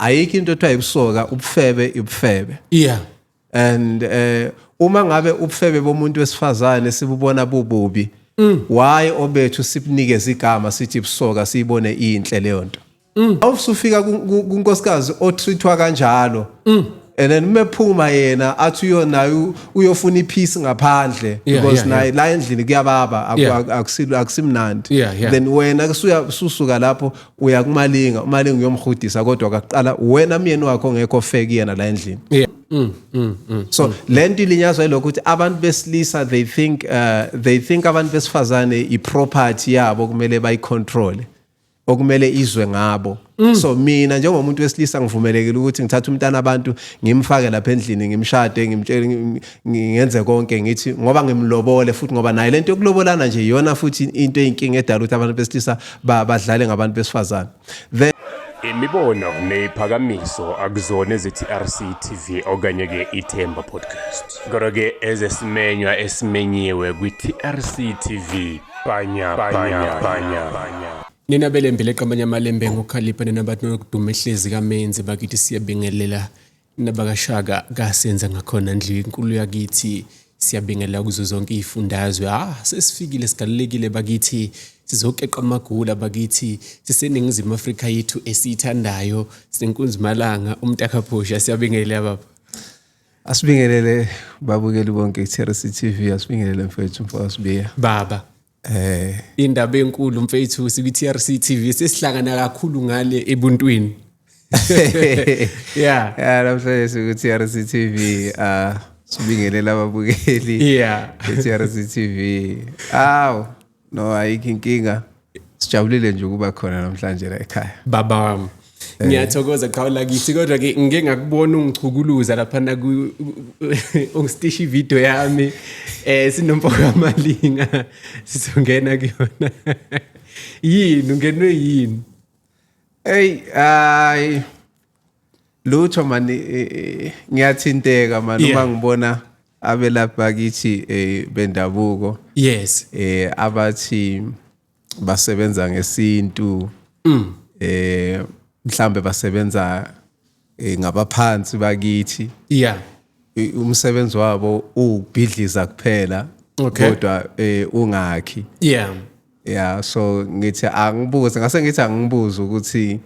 Ayikho into ethiwa ibusoka, ubufebe ibufebe. And uma ngabe ubufebe bomuntu wesifazane sibubona bububi, why obethu sibunikeze igama sithi ibusoka, siyibone inhle leyo nto? Awusufika kunkosikazi otreatwa kanjalo, and then mephuma yena athi uyonayo uyofuna ipeace ngaphandle, because naye la endlini kuyababa, akusimnandi. Then wena kusuya susuka lapho uya kuMalinga, uMalinga uyomhudisa, kodwa kaqala wena myeni wakho ongekho fake yena la endlini. So lento ilinyazwa yilokho ukuthi abantu besilisa, they think abantu besifazane i-property yabo, kumele bayicontrol, okumele izwe ngabo. So mina njengomuntu wesilisa ngivumelekile ukuthi ngithathe umntana abantu, ngimfake lapha endlini, ngimshade, ngimtshele, ngenze konke, ngithi ngoba ngimlobole futhi, ngoba naye lento yokulobolana nje iyona futhi into eyinkinga edala ukuthi abantu besilisa badlale ngabantu besifazane. Then Imibono neyiphakamiso akuzona ezeTRC TV okanye ke Ithemba Podcast. Kodwa ke ezesimenywa esimenyiwe kwi-TRC TV. Banya banya banya banya. Nina belembe leqamanye amalembe ngokhalipha, nina bathi nokuduma ehlezi kamenzi bakithi, siyabingelela nabakashaka kasenza ngakhona ndlu inkulu yakithi, siyabingelela kuzo zonke izifundazwe. Ah, sesifikile, sigalelekile bakithi, sizokeqa amagula bakithi, siseningizimu Afrika yethu esiyithandayo, sinenkunzimalanga umntakaphosha. Siyabingelela, baba. Asibingelele babukeli bonke i-TRC TV, asibingelele mfethu, mfowasibiya. Baba. Indaba enkulu mfethu, sikwi-TRC TV, sesihlangana kakhulu ngale ebuntwini, yeah. Ya, namhlanje siku-TRC TV. Sibingelela ababukeli e-TRC TV. Aw, no, ayikho inkinga, sijabulile nje ukuba khona namhlanje la ekhaya. Baba wami, ngiyathokoza qhawe lakithi, kodwa ke ngike ngakubona ungichukuluza laphana ku ungistisha ivideo yami sinomfo kaMalinga, sizongena kuyona. Yini, ungenwe yini? Hey, ay, lutho mani, ngiyathinteka mani uma ngibona abelaphi bakithi bendabuko abathi basebenza ngesintu, mhlambe basebenza ngabaphansi bakithi, umsebenzi wabo uwubhidliza kuphela, kodwa ungakhi. Yeah, so ngithi angibuze, ngase ngithi angibuze ukuthi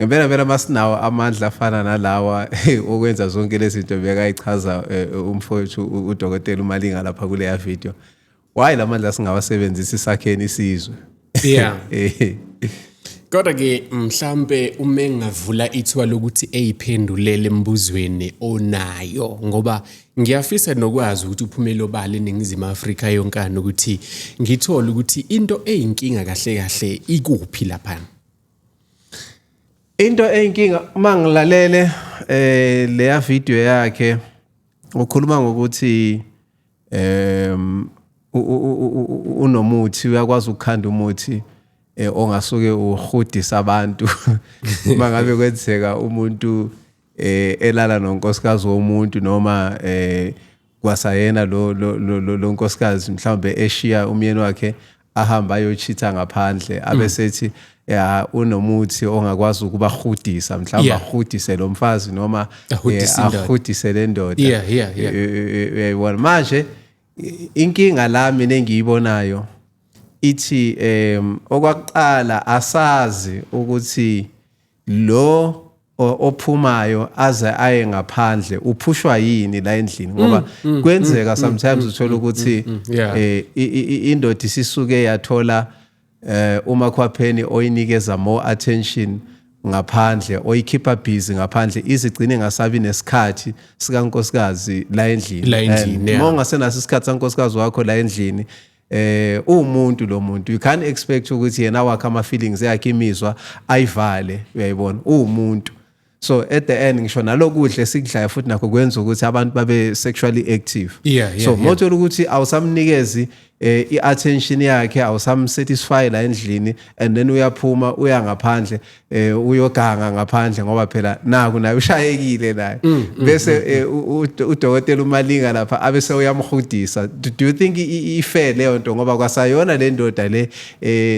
ngempela phela masinawo amandla afana nalawa okwenza zonke lezi zinto bekayichaza umfowethu udokotela uMalinga lapha kuleya video, why lamandla singawasebenzisi sakheni isizwe? Kodwa ke mhlambe uma engavula ithuba lokuthi eyiphendulele embuzweni onayo, ngoba ngiyafisa nokwazi ukuthi uphumele obala eNingizimu Afrika yonkana, ukuthi ngithole ukuthi into eyinkinga kahle kahle ikuphi lapha. Into eyinkinga, uma ngilalele leya video yakhe, ukhuluma ngokuthi unomuthi, uyakwazi ukukhanda umuthi ongasuke uhudisa abantu uma ngabe kwenzeka umuntu elala nonkosikazi womuntu, noma kwasayena lo nkosikazi mhlawumbe eshiya umyeni wakhe ahamba ayochitha ngaphandle, abesethi ya, unomuthi ongakwazi ukubahudisa, mhlawumbe ahudise lo mfazi noma ahudise indoda. Ahudise le ndoda. Uyayibona manje inkinga la mina engiyibonayo ithi okwakuqala asazi ukuthi lo ophumayo aze aye ngaphandle uphushwa yini la endlini, ngoba kwenzeka sometimes uthola ukuthi indoda isisuke yathola umakhwapheni oyinikeza more attention ngaphandle, oyikhipha busy ngaphandle, izigcine ngasabi nesikhathi sikankosikazi la endlini. La endlini, And uma ungasenaso isikhathi sankosikazi wakho la endlini, uwumuntu lo muntu, you can't expect ukuthi yena wakhe ama feelings yakhe, imizwa ayivale. Uyayibona, uwumuntu. So at the end ngisho nalokudla esikudlayo futhi nakho kwenza ukuthi abantu babe sexually active. So mothola ukuthi awusamnikezi i-attention yakhe awusamsatisfy la endlini, and then uyaphuma uya ngaphandle, uyoganga ngaphandle, ngoba phela naku naye ushayekile naye, bese udokotela uMalinga lapha abese uyamhudisa. Do you think i-fair leyo nto? Ngoba kwasayona le ndoda le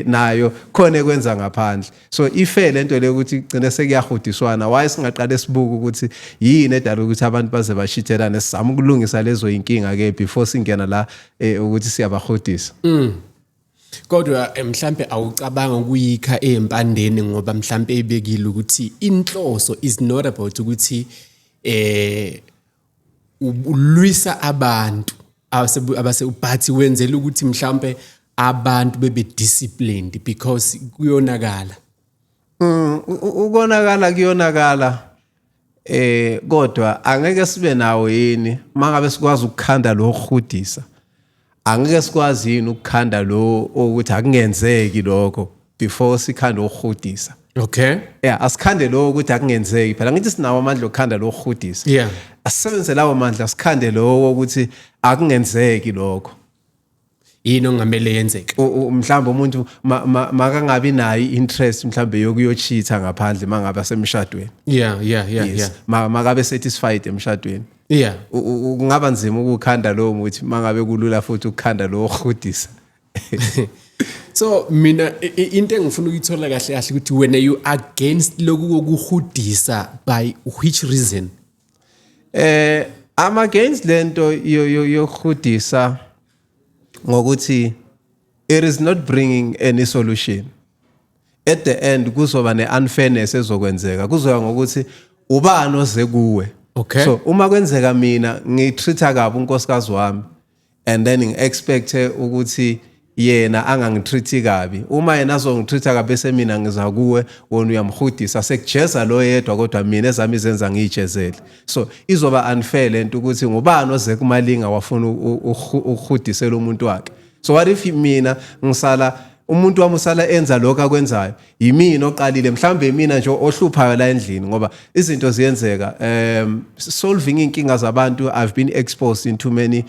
nayo khona ekwenza ngaphandle. So i-fair lento le ukuthi gcine sekuyahudiswana? Why singaqale sibuke ukuthi yini edala ukuthi abantu baze bashithelane, sizame ukulungisa lezo inkinga ke before singena la ukuthi siyabahudisa? Kodwa mhlambe awucabanga ukuyikha empandeni, ngoba mhlambe ebekile ukuthi inhloso is not about ukuthi ulwisa abantu abase, but wenzela ukuthi mhlambe abantu bebe disciplined, because kuyonakala. Ukonakala kuyonakala, kodwa angeke sibe nawo yini mangabe sikwazi ukukhanda lo hudisa? Angeke sikwazi yini ukukhanda lo ukuthi akungenzeki lokho before sikhanda ukuhudisa? Yeah, asikhande lo ukuthi akungenzeki phela. Ngithi sinawo amandla okukhanda lo hudisa. Asisebenzise lawo mandla, sikhande lo ukuthi akungenzeki lokho. Yini ongamele yenzeke? Mhlawumbe umuntu makangabi nayo i-interest mhlawumbe yokuyocheata ngaphandle mangabe asemshadweni. Makabe satisfied emshadweni. Kungaba nzima ukukhanda lowo muthi mangabe kulula futhi ukukhanda lowo hudisa. So mina into engifuna ukuyithola kahle kahle ukuthi wena you against lokhu kokuhudisa by which reason? I'm against lento yokuhudisa ngokuthi it is not bringing any solution. At the end kuzoba ne-unfairness ezokwenzeka, kuzoya ngokuthi ubani oze kuwe. So uma kwenzeka mina ngitreat kabi unkosikazi wami and then ngi-expect ukuthi yena angangitreat kabi, uma yena azongitreat kabi bese mina ngiza kuwe, wona uyamhudisa, sekujeza lo yedwa, kodwa mina ezami izenza ngiyijezele. So izoba unfair lento ukuthi ngubani oze kuMalinga wafuna ukuhudisela umuntu wakhe. So what if mina ngisala, umuntu wami usala enza lokho akwenzayo, yimina oqalile, mhlawumbe imina nje ohluphayo la endlini? Ngoba izinto ziyenzeka, solving inkinga zabantu, I've been exposed into many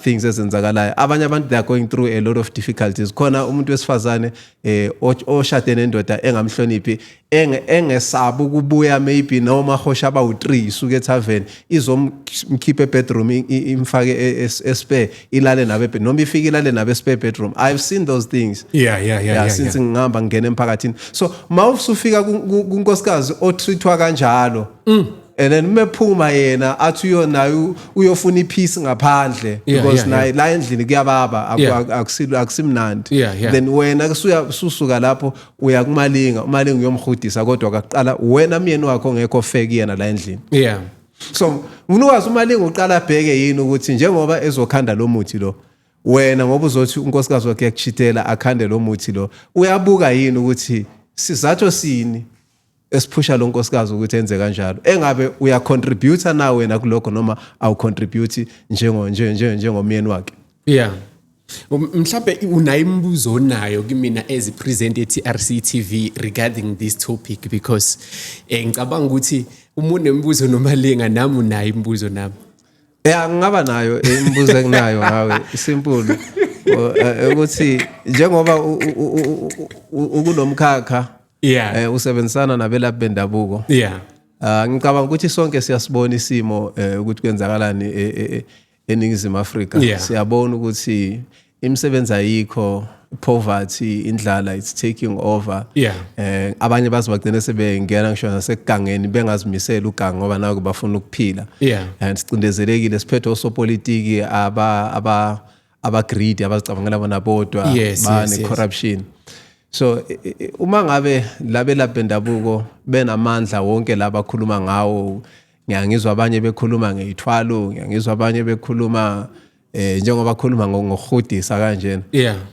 things ezenzakalayo. Abanye abantu, they are going through a lot of difficulties. Khona umuntu wesifazane oshade nendoda engamhloniphi, engesabi ukubuya maybe noma hosha abawu3 isuke etavern, izomkhipha ebedroom, imfake espare, ilale nabe, noma ifike ilale nabe spare bedroom. I've seen those things. Since ngihamba ngingena emphakathini. So mawusufika kunkosikazi otreatwa kanjalo and then mephuma yena athi uyonayo uyofuna ipeace ngaphandle because naye la endlini kuyababa, akusimnandi, then wena kusuya susuka lapho uya kuMalinga, uMalinga uyomhudisa, kodwa kaqala wena myeni wakho ongekho fair kuyena la endlini. So ngifuna uMalinga uqala abheke yini ukuthi njengoba ezokhanda lo muthi lo, wena ngoba uzothi unkosikazi wakhe yakuchithela, akhande lo muthi lo, uyabuka yini ukuthi sizathu sini esiphusha lo nkosikazi ukuthi enze kanjalo? Engabe uyacontribute na wena kulokho noma awucontribute njengo nje nje njengomyeni wakhe? Yeah. Mhlambe unayo imibuzo onayo kimina as present e-TRC TV regarding this topic, because ngicabanga ukuthi uma unemibuzo noMalinga, nami unayo imibuzo nami. Ya, ngingaba nayo imibuzo enginayo ngawe, simple, ukuthi njengoba ukulomkhakha usebenzisana nabelaphi bendabuko, ngicabanga ukuthi sonke siyasibona isimo ukuthi kwenzakalani eNingizimu Afrika. Siyabona ukuthi imisebenzi ayikho, poverty, indlala, it's taking over. Abanye baze bagcine sebengena ngisho nasekugangeni, bengazimisela uganga ngoba nako bafuna ukuphila. And sicindezelekile, siphethe osopolitiki aba greedy, abazicabangela bona bodwa, bane corruption. So uma ngabe labelaphi bendabuko benamandla wonke la bakhuluma ngawo, ngiyangizwa abanye bekhuluma ngeyithwalo, ngiyangizwa abanye bekhuluma njengoba khuluma ngokuhudisa kanjena,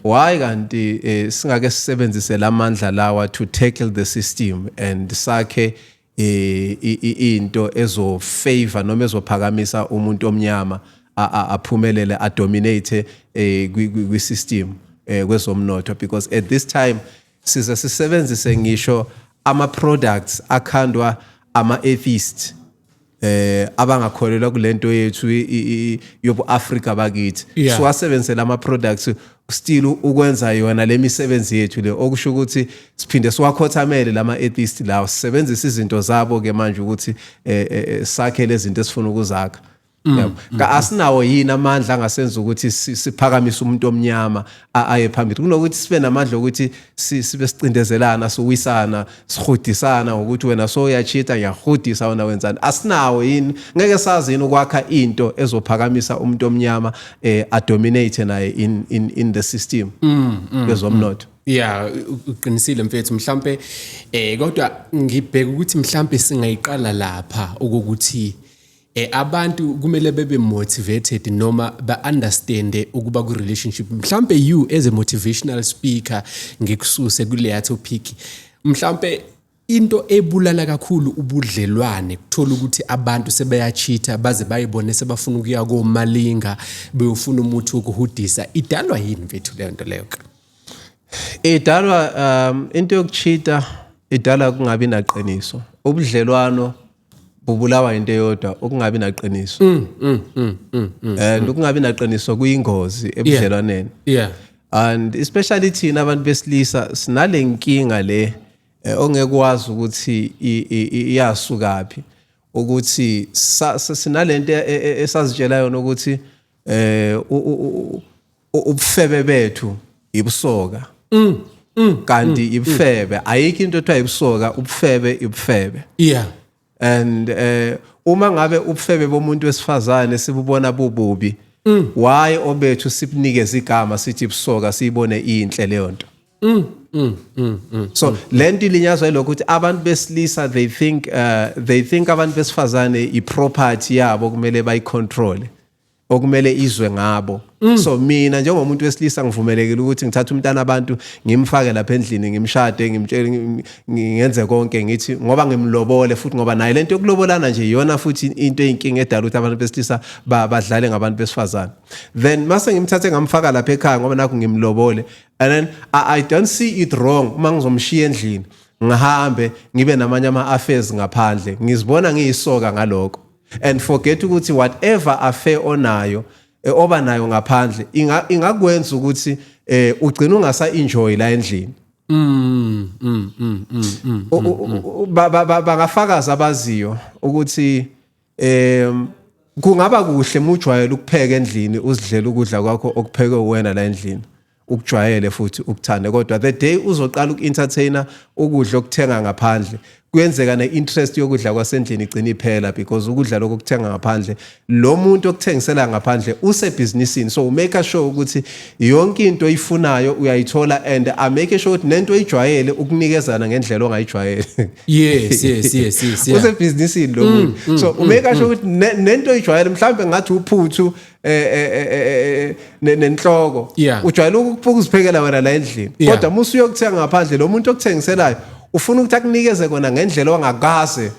why kanti singake sisebenzise lamandla lawa to tackle the system and sakhe into ezo favor noma ezophakamisa umuntu omnyama aphumelele, adominate kwi system kwezomnotho? Because at this time size sisebenzise ngisho ama products akhandwa ama atheist. Abangakholelwa kulento yethu yobu-Afrika bakithi, siwasebenzisela ama-products still ukwenza yona le misebenzi yethu le, okusho ukuthi siphinde siwakhothamele lama atheist lawo, sisebenzisa izinto zabo ke manje ukuthi sakhe lezi zinto esifuna ukuzakha. Yabo, asinawo yini amandla angasenza ukuthi siphakamise umuntu omnyama aye phambili, kunokuthi sibe namandla ukuthi sibe sicindezelana, siwisana, sihudisana ngokuthi wena so uyachita, ngiyahudisa, wena wenzani? Asinawo yini? Ngeke sazi yini ukwakha into ezophakamisa umuntu omnyama, adominate naye in the system yezomnotho? Yeah, uqinisile mfethu. Mhlambe kodwa ngibheka ukuthi mhlambe singayiqala lapha ukuthi abantu kumele bebe motivated noma ba understand ukuba ku relationship. Mhlambe you as a motivational speaker, ngikususe kuleya topic, mhlambe into ebulala kakhulu ubudlelwane, kuthola ukuthi abantu sebeyachitha baze bayibone sebafuna ukuya komalinga beyofuna umuthi wokuhudisa, idalwa yini mfethu leyo nto leyo? Idalwa into yokuchita, idalwa kungabi naqiniso. Ubudlelwano bubulawa into eyodwa, ukungabi naqiniso. And ukungabi naqiniso kuyingozi ebudlelwaneni. And especially thina abantu besilisa sinale nkinga le ongeke wazi ukuthi iyasukaphi, ukuthi sinalento esazitshela yona ukuthi ubufebe bethu ibusoka, kanti ibufebe ayikho into ethiwa ibusoka. Ubufebe ibufebe. And uma ngabe ubufebe bomuntu wesifazane sibubona bububi, why obethu sibunikeze igama sithi ibusoka, siyibone inhle leyo nto? So lento ilinyazwa yilokho ukuthi abantu besilisa they think abantu besifazane i-property yabo, kumele bayicontrol, okumele izwe ngabo. So mina njengomuntu wesilisa ngivumelekile ukuthi ngithathe umntana abantu, ngimfake lapha endlini, ngimshade, ngimtshele, ngenze konke, ngithi ngoba ngimlobole futhi, ngoba naye lento yokulobolana nje iyona futhi into eyinkinga edala ukuthi abantu besilisa badlale ngabantu besifazane. Then mase ngimthathe ngamfaka lapha ekhaya ngoba nakho ngimlobole, and then I don't see it wrong uma ngizomshiya endlini, ngihambe ngibe namanye ama-affairs ngaphandle. Ngizibona ngiyisoka ngalokho and forget ukuthi whatever affair onayo, oba nayo ngaphandle, ingakwenza ukuthi ugcine ungasa enjoy la endlini. Bangafakaza abaziyo ukuthi kungaba kuhle mujwayele ukupheka endlini, uzidlela ukudla kwakho okuphekwe wena la endlini, ukujwayele futhi ukuthande, kodwa the day uzoqala uku-entertainer ukudla okuthenga ngaphandle, kuyenzeka ne-interest yokudla kwasendlini igcina iphela, because ukudla lokho okuthenga ngaphandle, lo muntu okuthengisela ngaphandle usebhizinisini, so umake sure ukuthi yonke into oyifunayo uyayithola and amake sure ukuthi nento oyijwayele ukunikezana ngendlela ongayijwayele. Usebhizinisini lo muntu, so umake sure ukuthi nento oyijwayele, mhlawumbe ngathi uphuthu nenhloko, ujwayele ukuziphekela wena la endlini, kodwa musu uyokuthenga ngaphandle, lo muntu okuthengiselayo ufuna ukuthi akunikeze kona ngendlela ongakaze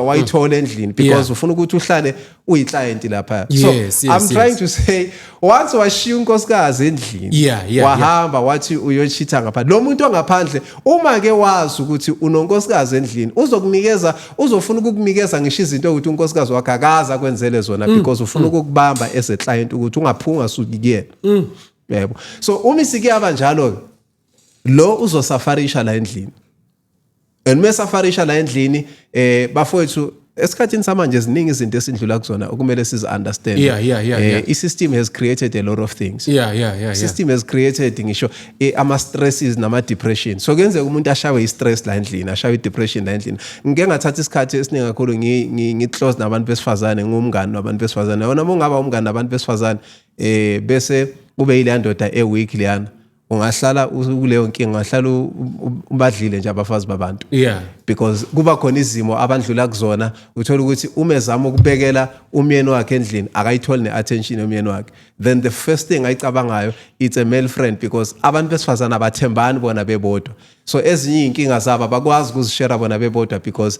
wayithola endlini, because ufuna ukuthi uhlale uyiclient lapha. So I'm trying to say, once washiya unkosikazi endlini, wahamba wathi uyochitha ngaphandle, lo muntu ongaphandle, uma ke wazi ukuthi unonkosikazi endlini, uzokunikeza, uzofuna ukukunikeza ngisho izinto ukuthi unkosikazi wakhe akaze akwenzele zona, because ufuna ukukubamba as a client ukuthi ungaphunga suki kuyena, yebo. So uma isikuyaba njalo, lo uzosafarisha la endlini, and mesafarisha la endlini, bafowethu, esikhathini samanje ziningi izinto esindlula kuzona okumele sizi understand. I-system has created a lot of things. System has created ngisho ama stresses nama depression. So kuyenzeka umuntu ashawe i-stress la endlini, ashawe i-depression la endlini. Ngike ngathatha isikhathi esiningi kakhulu ngi close nabantu besifazane, ngumngani wabantu besifazane. Yona uma ungaba umngani nabantu besifazane, bese kube yileya ndoda e-weak leyana, ungahlala kuleyo nkinga, ungahlala ubadlile nje abafazi babantu, because kuba khona izimo abandlula kuzona, uthola ukuthi uma ezama ukubekela umyeni wakhe endlini, akayitholi ne-attention yomyeni wakhe. Then the first thing ayicabangayo, it's a male friend, because abantu besifazane abathembani bona bebodwa. So ezinye iy'nkinga zabo abakwazi ukuzishera bona bebodwa, because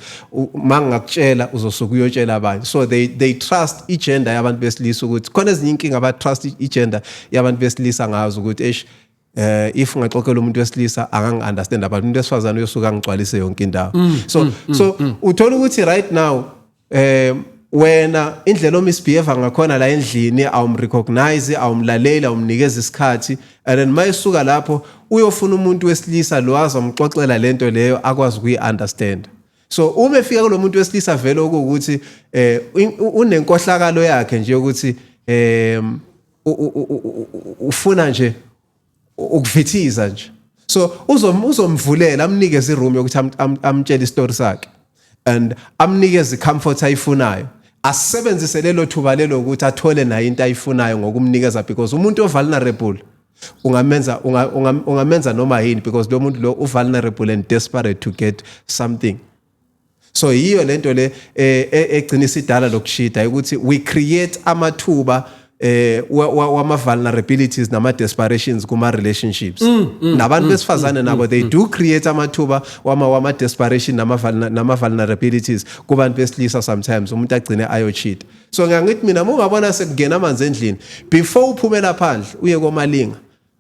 ma ngingakutshela uzosuke uyotshela abanye. So they trust igender yabantu besilisa, ukuthi khona ezinye iy'nkinga aba-trust igender yabantu besilisa ngazo, ukuthi eish, if ngaxoxela umuntu wesilisa akangi-understand, abantu umuntu wesifazane uyosuka angigcwalise yonke indawo. So uthola ukuthi right now Wena indlela omisbehave ngakhona la endlini, awumrecognize, awumlaleli, awumnikeza isikhathi, and then mayisuka lapho uyofuna umuntu wesilisa lo azomxoxela lento leyo, akwazi ukuyi-understand. So uma efika kulo muntu wesilisa vele okuwukuthi unenkohlakalo yakhe nje ukuthi ufuna nje ukuvithiza nje, so uzomvulela, amnikeze iroom yokuthi amtshele isitori sakhe and amnikeze icomfort ayifunayo, asebenzise lelo thuba lelo ukuthi athole naye into ayifunayo ngokumnikeza, because umuntu ovulnerable ungamenza noma yini, because lo muntu lo uvulnerable and desperate to get something. So yiyo lento le egcina isidala lokushida, ukuthi we create amathuba wama vulnerabilities nama desperations kuma relationships. Nabantu besifazane nabo, they do create amathuba wama desperation nama vulnerabilities kubantu besilisa. Sometimes umuntu agcine ayocheat. So ngiyangithi mina, uma ungabona sekungena amanzi endlini, before uphumela phandle uye komalinga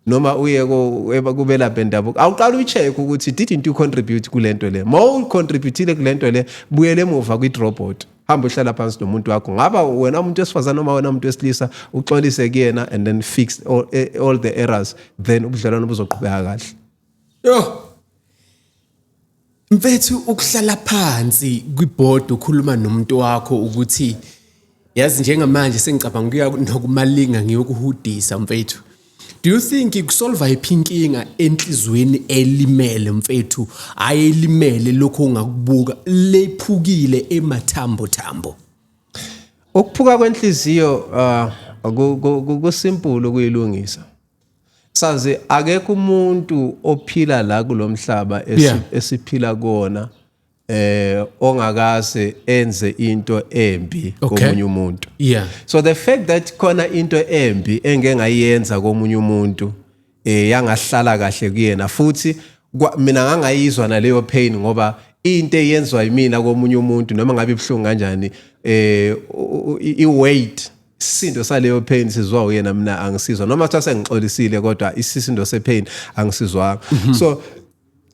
noma uye kubelaphi bendabuko, awuqala uyicheck ukuthi didn't you contribute kulento le. Ma ucontributile kulento le, buyele emuva kwi-draw board, hamba uhlala phansi nomuntu wakho, ngaba wena umuntu wesifazane noma wena umuntu wesilisa, uxolise kuyena and then fix all the errors, then ubudlelwano buzoqhubeka kahle. Yo. Mfethu, ukuhlala phansi kwibhoard ukhuluma nomuntu wakho ukuthi yazi njengamanje sengicabanga ukuya nokumalinga ngiyokuhudisa, mfethu. Do you think kusolva iphi inkinga enhlizweni elimele, mfethu? Ayelimele lokho ongakubuka lephukile emathambo thambo. Ukuphuka kwenhliziyo kusimple ukuyilungisa. Sazi akekho umuntu ophila la kulomhlaba esiphila kuona ongakaze enze into embi komunye umuntu. So the fact that khona into embi engeke ngayenza komunye umuntu yangahlala kahle kuyena, futhi mina ngangayizwa naleyo pain, ngoba into eyenzwa yimina komunye umuntu, noma ngabe ibhlungu kanjani, i-weight, isisindo saleyo pain sizwa uyena, mina angisizwa, noma kuthiwa sengixolisile, kodwa isisindo sepain angisizwanga. So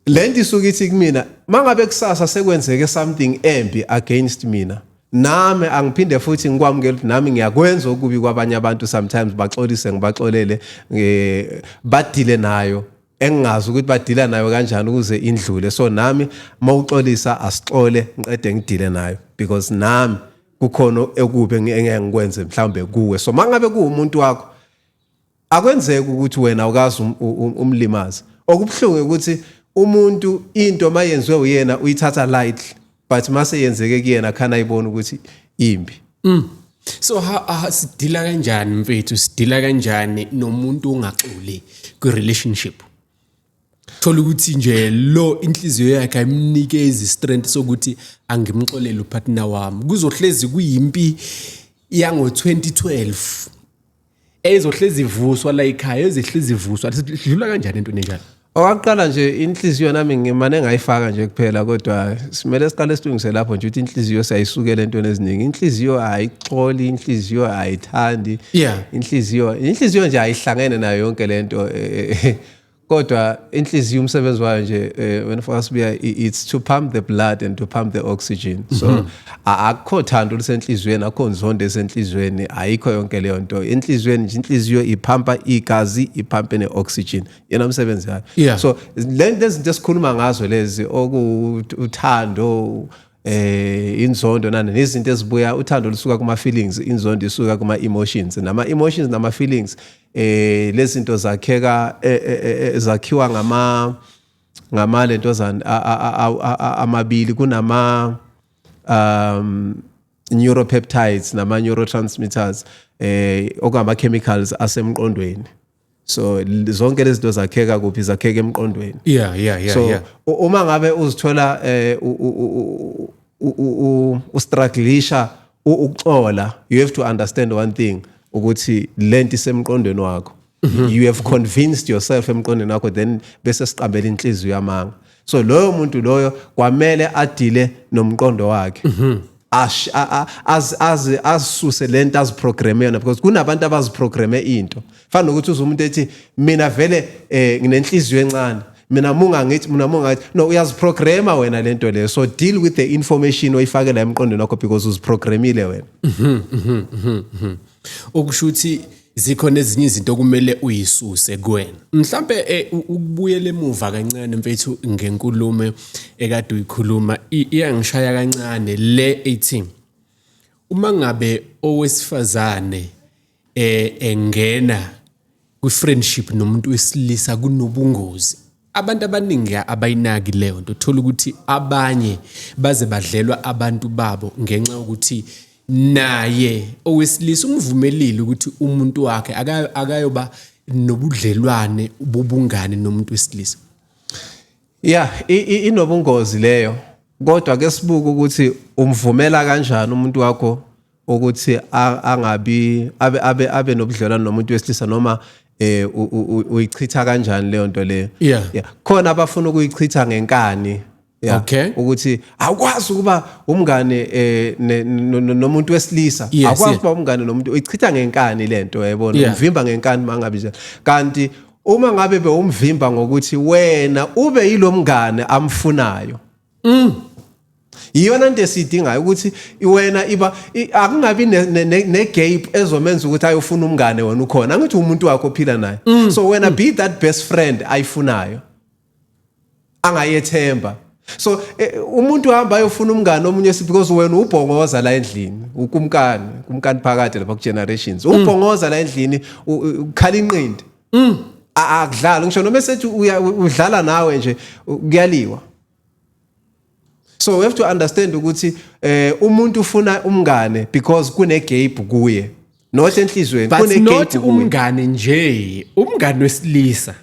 lento isuke ithi kumina, mangabe kusasa sekwenzeke something embi against mina, nami angiphinde futhi ngikwamukele ukuthi nami ngiyakwenza okubi kwabanye abantu sometimes, baxolise, ngibaxolele, badile nayo, engingazi ukuthi badila nayo kanjani ukuze indlule. So nami mawuxolisa, asixole, ngiqede ngidile nayo, because nami kukhona okubi engeke ngikwenze mhlawumbe kuwe. So mangabe kuwumuntu wakho, akwenzeki ukuthi wena ukazi umlimaze. Okubuhlungu ukuthi umuntu into mayenziwe uyena uyithatha lightly, but mase yenzeke kuyena khana ayibona ukuthi imbi. So ha sidila kanjani, mfethu, sidila kanjani nomuntu ongaxoli kwi relationship? Thola ukuthi nje lo inhliziyo yakhe ayimnikezi strength sokuthi angimxolele upartner wami. Kuzohlezi kuyimpi yango 2012 ezohlezi ivuswa la ekhaya, ezohlezi ivuswa. Sidlula kanjani entweni enjalo? Okwaqala nje, inhliziyo nami ngimane ngayifaka nje kuphela, kodwa simele siqale silungise lapho nje ukuthi inhliziyo siyayisukela entweni eziningi. Inhliziyo ayixoli, inhliziyo ayithandi. Inhliziyo nje ayihlangene nayo yonke lento, kodwa inhliziyo umsebenzi wayo nje, wena Fasibiya, it's to pump the blood and to pump the oxygen. So akukho thando olusenhliziyweni, akukho nzondo esenhliziyweni, ayikho yonke leyo nto enhliziyweni nje. Inhliziyo iphampa igazi, iphampe ne-oxygen, yena umsebenzi wayo. So le lezi zinto esikhuluma ngazo lezi, okuuthando, inzondo nani, nezinto ezibuya, uthando lusuka kuma feelings, inzondo isuka kuma emotions, nama emotions nama feelings, lezi zinto zakheka, zakhiwa ngama lentozana amabili. Kunama neuropeptides nama neurotransmitters, okungama chemicals asemqondweni. So zonke lezi zinto zakheka kuphi? Zakheka emqondweni. So uma ngabe uzithola ustrugglisha ukuxola, you have to understand one thing, ukuthi lento isemqondweni wakho. You have convinced yourself emqondweni wakho, then bese siqambela inhliziyo yamanga. So loyo muntu loyo kwamele adile nomqondo wakhe, ash a- a- az az azisuse lento aziprogramme yona, because kunabantu abaziprogramme into. Fana nokuthi uze umuntu ethi, "Mina vele nginenhliziyo encane, Mina mungangithi, mina mungathi no, uyaziprograma wena lento leyo. So deal with the information oyifake la emqondweni wakho, because uziprogramile wena. Okusho ukuthi zikhona ezinye izinto okumele uyisuse kuwena. Mhlambe ukubuyela emuva kancane, mfethu, ngenkulumo ekade uyikhuluma, iyangishaya kancane le ethi uma ngabe owesifazane engena kwi-friendship nomuntu wesilisa, kunobungozi. Abantu abaningi abayinaki leyo nto. Uthola ukuthi abanye baze badlelwa abantu babo ngenxa yokuthi naye owesilisa umvumelile ukuthi umuntu wakhe akayoba nobudlelwane bobungane nomuntu wesilisa. Yeah, inobungozi leyo, kodwa ke sibuka ukuthi umvumela kanjani umuntu wakho ukuthi angabi abe nobudlelwano nomuntu wesilisa, noma uyichitha kanjani leyo nto leyo. Yeah, khona abafuna ukuyichitha ngenkani, yeah, ukuthi awukwazi ukuba umngane nomuntu wesilisa, awukwazi ukuba umngane nomuntu, uyichitha ngenkani lento, yayibona? Umvimba ngenkani mangabe njalo, kanti uma ngabe bewumvimba ngokuthi wena ube yilo mngane amfunayo, iyona nto esiyidingayo, ukuthi wena iba akungabi ne-gap ezomenza ukuthi ayofuna umngane wena ukhona. Angithi umuntu wakho ophila naye? So wena be that best friend ayifunayo, angayethemba. So umuntu uhamba ayofuna umngane omunye because wena ubhongoza la endlini, ukumkani, kumkani phakade lapha ku generations, ubhongoza la endlini, ukhala inqindi. Akudlali ngisho noma esethi udlala nawe nje, kuyaliwa. So we have to understand ukuthi umuntu ufuna umngane because kune gap kuye, not enhlizweni. But kune not gap kuye. Umngane nje, umngane wesilisa,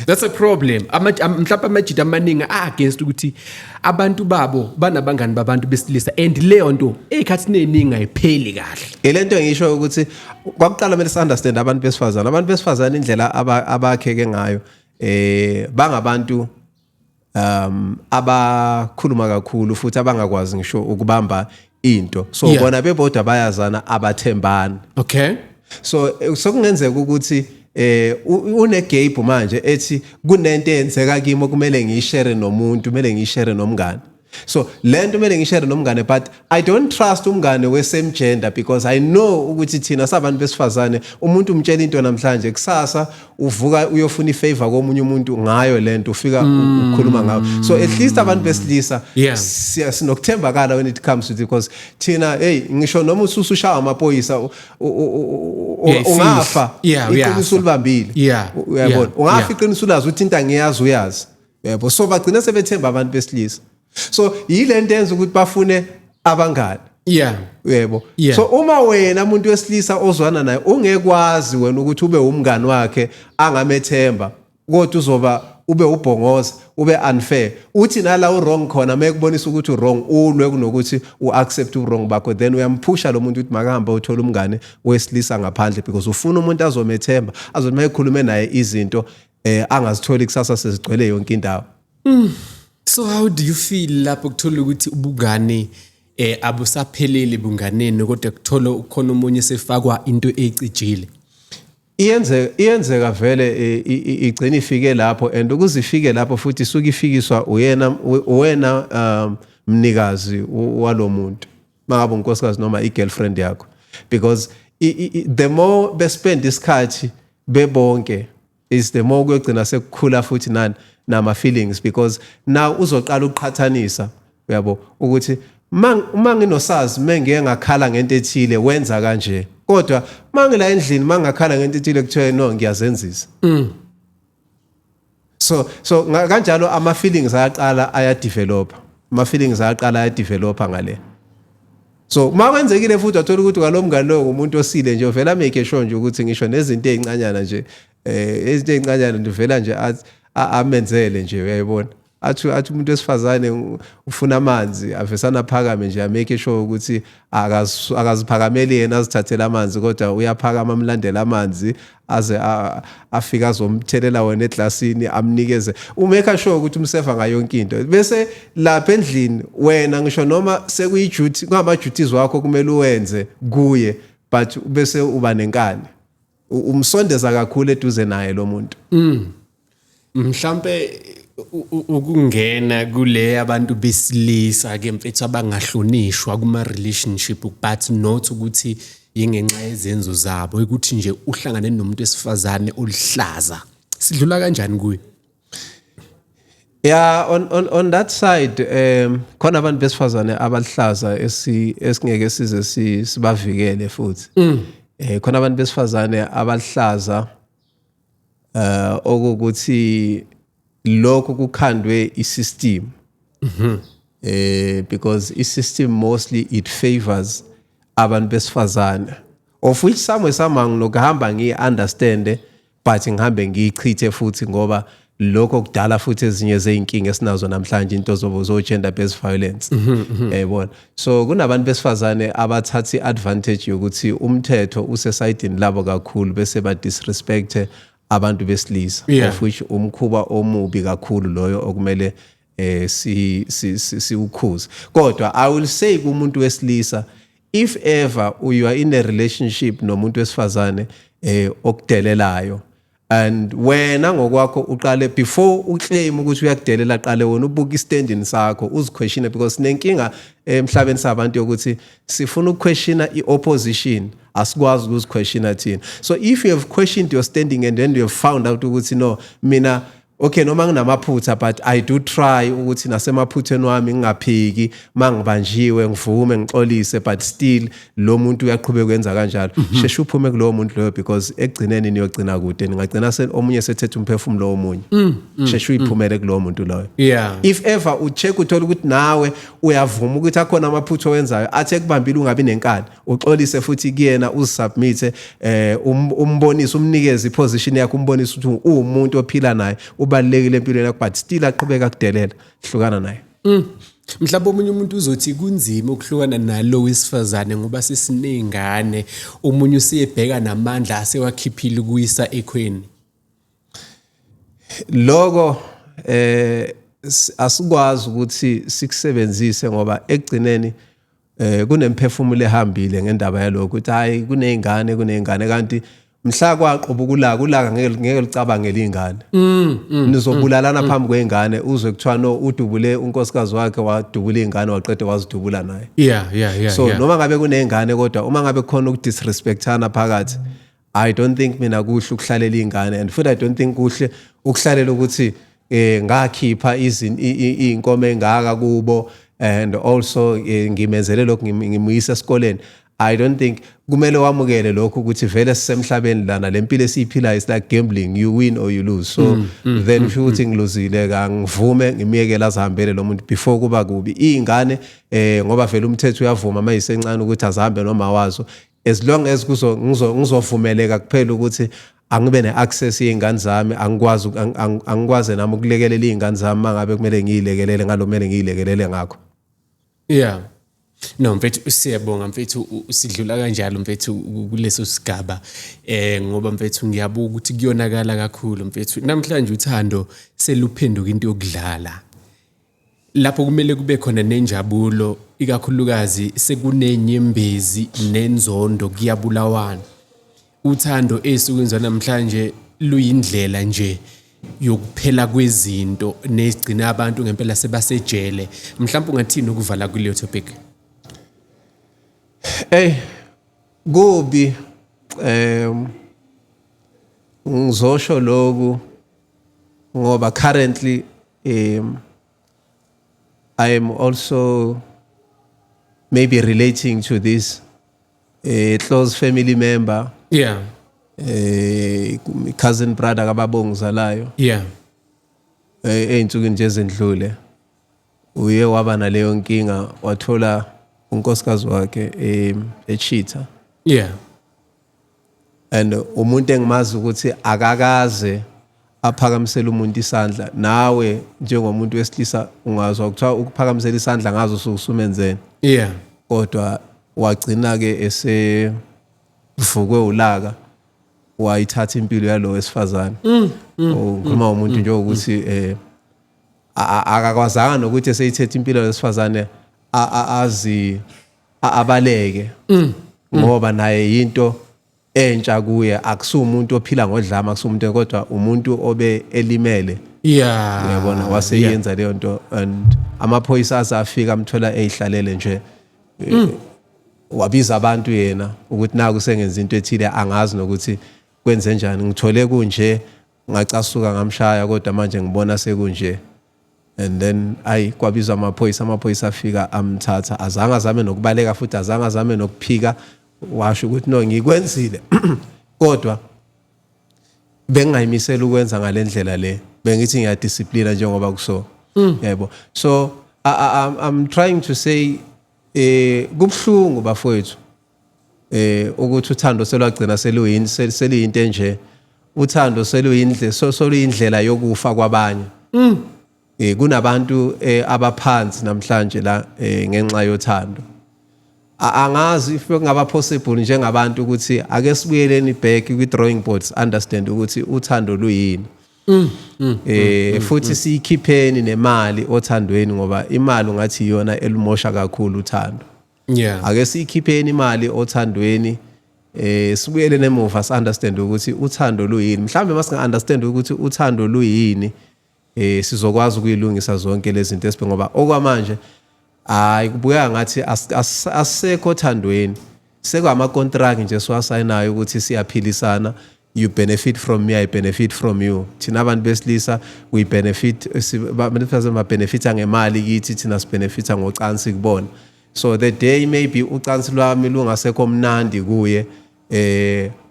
that's a problem. Mhlawumbe amajita amaningi a-against ukuthi abantu babo banabangani babantu besilisa, and leyo nto ey'khathini ey'ningi ayipheli kahle. Ilento engisho ukuthi kwakuqala kumele si-understand abantu besifazane. Abantu besifazane, indlela abakheke ngayo, bangabantu abakhuluma kakhulu futhi abangakwazi ngisho ukubamba into, so bona bebodwa bayazana, abathembani. So sokungenzeka ukuthi une gap manje ethi kunento eyenzeka kimi okumele ngiyishare nomuntu, kumele ngiyishare nomngane. So lento kumele ngishare nomngane, but I don't trust umngane we same gender because I know ukuthi thina sabantu besifazane, umuntu umtshela into namhlanje, kusasa uvuka uyofuna ifavor komunye umuntu ngayo lento, ufika ukhuluma ngayo. So at least abantu besilisa sinokuthembakala when it comes to, because thina, hey, ngisho noma usushawa amaphoyisa, ungafa, iqiniso ulibambile. Uyabona? Ungafa, iqiniso ulazi ukuthi into angiyazi, uyazi, yebo. So bagcina sebethemba abantu besilisa, so yile nto enza ukuthi bafune abangani. Yebo. So uma wena umuntu wesilisa ozwana naye ungekwazi wena ukuthi ube umngani wakhe angamethemba, kodwa uzoba ube ubhongoza, ube unfair, uthi nala u-wrong khona, mekubonisa ukuthi u-wrong, ulwe kunokuthi u-accept u-wrong bakho, then uyamphusha lo muntu ukuthi makahambe uthola umngane wesilisa ngaphandle, because ufuna umuntu azomethemba, azothi mayekhulume naye izinto angazitholi kusasa sezigcwele yonke indawo. So how do you feel lapho kuthola ukuthi ubungane abusapheleli bunganeni, kodwa kuthola ukhona omunye sefakwa into ecijile? Iyenzeka vele, igcina ifike lapho, and ukuze ifike lapho futhi isuke ifikiswa uyena wena mnikazi walomuntu, mangabe unkosikazi noma i-girlfriend yakho, because the more bespend isikhathi bebonke is the more kuyogcina sekukhula futhi nani nama feelings, because now uzoqala ukuqhathanisa, uyabo, ukuthi uma nginosazi mengiye ngakhala ngento ethile, wenza kanje, kodwa mangila endlini mangakhala ngento ethile, kuthiwe no, ngiyazenzisa. So kanjalo ama feelings ayaqala ayadevelop, ama feelings ayaqala ayadevelopa ngale. So uma kwenzekile futhi wathola ukuthi kwalo mngane loyo ngumuntu osile nje, uvela make sure nje ukuthi ngisho nezinto ey'ncanyana nje, izinto ey'ncanyana nje, uvela nje amenzele nje, uyayibona, athi umuntu wesifazane ufuna amanzi, avesana aphakame nje, amake sure ukuthi akaziphakameli yena azithathele amanzi, kodwa uyaphakama amlandele amanzi aze afike azomthelela wena eglasini, amnikeze, umake sure ukuthi umseva ngayo yonke into. Bese lapha endlini wena, ngisho noma sekuyi-duty, kungama-duties wakho kumele uwenze kuye, but bese uba nenkani, umsondeza kakhulu eduze naye lo muntu. Mhlambe. Ukungena kule abantu besilisa ke mfethu abangahlonishwa kuma relationship, but not ukuthi yingenxa yezenzo zabo, ukuthi nje uhlangane nomuntu wesifazane oluhlaza, sidlula kanjani kuyo? Yeah, on that side, khona abantu besifazane abalihlaza esingeke size sibavikele futhi. Khona abantu besifazane abalihlaza okukuthi lokho kukhandwe isystem. Because i-system mostly it favors abantu besifazane, of which somewhere somehow nginokuhamba ngiyi-understand, but ngihambe ngiyichithe futhi, ngoba lokho kudala futhi ezinye zey'nkinga esinazo namhlanje, into zobo zo-gender based violence, yayibona. So kunabantu besifazane abathatha i-advantage yokuthi umthetho usesayidini labo kakhulu, bese ba-disrespect abantu besilisa, of which umkhuba omubi kakhulu loyo okumele siwukhuze. Kodwa I will say kumuntu wesilisa, if ever you are in a relationship nomuntu wesifazane okudelelayo, and wena ngokwakho uqale, before uclaim ukuthi uyakudelela, qale wena ubuka istanding sakho, uziquestione, because sinenkinga emhlabeni sabantu yokuthi sifuna ukuquestiona i-opposition, asikwazi ukuziquestiona thina. So if you have questioned your standing and then you have found out ukuthi no, mina, okay, noma nginamaphutha, but I do try ukuthi nasemaphutheni wami ngingaphiki, mangibanjiwe ngivume, ngixolise, but still lo muntu uyaqhubeka ukwenza kanjalo, sheshe uphume kulowo muntu loyo, because ekugcineni niyogcina kude, ningagcina omunye sethethe umphefumulo womunye. Sheshe uyiphumele kulowo muntu loyo. If ever ucheck, uthola ukuthi nawe uyavuma ukuthi akhona amaphutha owenzayo, athi ekubambile, ungabi nenkani, uxolise futhi kuyena, uzisubmit, umbonise, umnikeze iposition yakho, umbonise ukuthi uwumuntu ophila naye, ubalulekile empilweni yakho, but still aqhubeka kudelela, hlukana naye. Mhlawumbe omunye umuntu uzothi kunzima ukuhlukana nalo wesifazane ngoba sesiney'ngane, omunye useyebheka namandla asewakhiphile ukuyisa ekhweni. Lokho asikwazi ukuthi sikusebenzise, ngoba ekugcineni kunemphefumulo ehambile ngendaba yalokho, ukuthi hayi, kuney'ngane, kuney'ngane, kanti mhla kwaqubuka ulaka, ulaka ngeke lucabangele iy'ngane. Nizobulalana phambi kwey'ngane, uzwe kuthiwa no, udubule unkosikazi wakhe, wadubula iy'ngane, waqeda wazidubula naye. So noma ngabe kuney'ngane, kodwa uma ngabe kukhona ukudisrespectana phakathi, I don't think mina kuhle ukuhlalela iy'ngane, and futhi I don't think kuhle ukuhlalela ukuthi ngakhipha iy'nkomo engaka kubo, and also ngimenzele lokhu, ngimuyisa esikoleni. I don't think kumele wamukele lokho, ukuthi vele sisemhlabeni lana, le mpilo esiyiphilayo is like gambling, you win or you lose. So then futhi ngiluzile, kangivume ngimyekele azihambele lo muntu before kuba kubi. Iy'ngane, ngoba vele umthetho uyavuma mayisencane ukuthi azihambe noma wazo, as long as kuzo ngizovumeleka kuphela ukuthi angibe ne-access yey'ngane zami, angikwazi angikwazi nami ukulekelela iy'ngane zami mangabe kumele ngiyilekelele ngalo kumele ngiyilekelele ngakho. Yeah. No mfethu, siyabonga mfethu, sidlula kanjalo mfethu kuleso sigaba, ngoba mfethu ngiyabuka ukuthi kuyonakala kakhulu mfethu. Namhlanje uthando seluphenduka into yokudlala. Lapho kumele kube khona nenjabulo, ikakhulukazi sekunenyembezi nenzondo, kuyabulawana. Uthando esukwini namhlanje luyindlela nje yokuphela kwezinto nezigcina abantu ngempela sebasejele. Mhlawumbe ungathini ukuvala kuleyo topic? Ey, kubi. Ngizosho lokhu ngoba currently I am also maybe relating to this, a close family member, cousin brother kababa ongizalayo. Ey'nsukwini nje ezendlule uye waba naleyo nkinga, wathola unkosikazi wakhe echeater. And umuntu engimazi ukuthi akakaze aphakamisele umuntu isandla, nawe njengomuntu wesilisa ungazwa kuthiwa ukuphakamisela isandla ngazo usumenzeni. Kodwa wagcina ke esevukwe ulaka, wayithatha impilo yalo wesifazane. Ngikhuluma umuntu nje ukuthi akakwazanga nokuthi eseyithethe impilo yesifazane azi abaleke, ngoba naye into entsha kuye, akusumuntu ophila ngodlama, akusumuntu, kodwa umuntu obe elimele. Uyabona, waseyenza leyo nto and amaphoyisa aze afika amthola eyihlalele nje. Wabiza abantu yena ukuthi naku sengenza into ethile, angazi nokuthi kwenze njani, ngithole kunje, ngacasuka, ngamshaya, kodwa manje ngibona sekunje. And then ayi, kwabizwa amaphoyisa, amaphoyisa afika amthatha. Azange azame nokubaleka futhi azange azame nokuphika, washo ukuthi no, ngikwenzile, kodwa bengingayimisela ukwenza ngalendlela le, bengithi ngiyadisciplina njengoba kuso, yebo. So I'm trying to say kubhlungu bafowethu ukuthi uthando selwagcina seluyini, seluyinto enje, uthando seluyindle, so soluyindlela yokufa kwabanye. Kunabantu abaphansi namhlanje la ngenxa yothando. Angazi if kungaba possible njengabantu ukuthi ake sibuyeleni back kwi drawing boards, understand ukuthi uthando luyini, futhi siyikhipheni nemali othandweni, ngoba imali ungathi iyona elimosha kakhulu uthando. Ake siyikhipheni imali othandweni, sibuyele nemuva, si understand ukuthi uthando luyini. Mhlambe masinga understand ukuthi uthando luyini, sizokwazi ukuyilungisa zonke lezi zinto esibe, ngoba okwamanje hayi, kubukeka ngathi asisekho othandweni, sekwama contract nje siwasayinayo ukuthi siyaphilisana, you benefit from me, I benefit from you. Thina abantu besilisa we benefit, abantu besifazane babenefita ngemali kithi, thina sibenefita ngocansi kubona. So the day maybe ucansi lwami lungasekho mnandi kuye,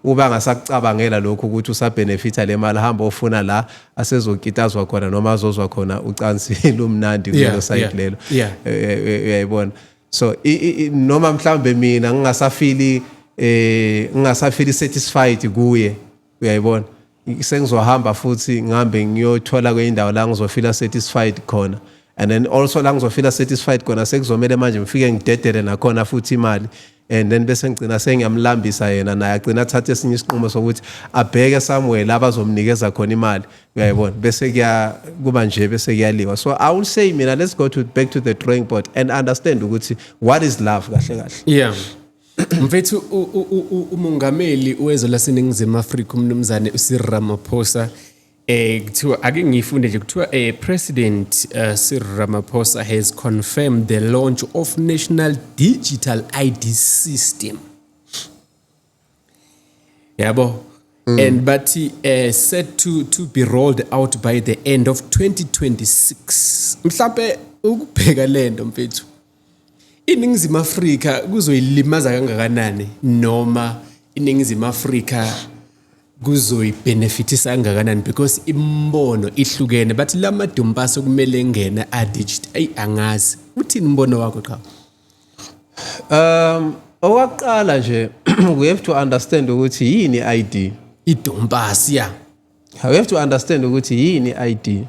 uba ngasakucabangela lokho ukuthi usabenefita le mali, hamba ofuna la asezokitazwa khona noma azozwa khona ucansi lumnandi kulelo side lelo. Uyayibona, so noma mhlambe mina ngingasafili satisfied kuye, uyayibona, sengizohamba futhi ngihambe ngiyothola kwenye indawo la ngizofila satisfied khona, and then also la ngizofila satisfied khona sekuzomele manje ngifike ngidedele nakhona futhi imali, and then bese ngigcina sengiyamlambisa yena, naye agcina athathe esinye isinqumo sokuthi abheke somewhere la bazomnikeza khona imali, uyayibona, bese kuya kuba nje, bese kuyaliwa. So I will say mina, let's go to back to the drawing board and understand ukuthi what is love kahle kahle. Yeah. Mfethu, umongameli wezwe laseNingizimu Afrika, umnumzane uCyril Ramaphosa, kuthiwa ake ngifunde nje, kuthiwa President Cyril Ramaphosa has confirmed the launch of National Digital ID System. Yabo. And but set to be rolled out by the end of 2026. Mhlambe ukubheka lento mfethu, iNingizimu Afrika kuzoyilimaza kangakanani noma iNingizimu Afrika kuzoyibenefitisa kangakanani? Because imbono ihlukene, bathi lama-dompas kumele ngene a digital. Ayi, angazi uthini umbono wakho qha. Okwaqala nje, we have to understand ukuthi yini ID. I-dompas, yeah. We have to understand ukuthi yini ID.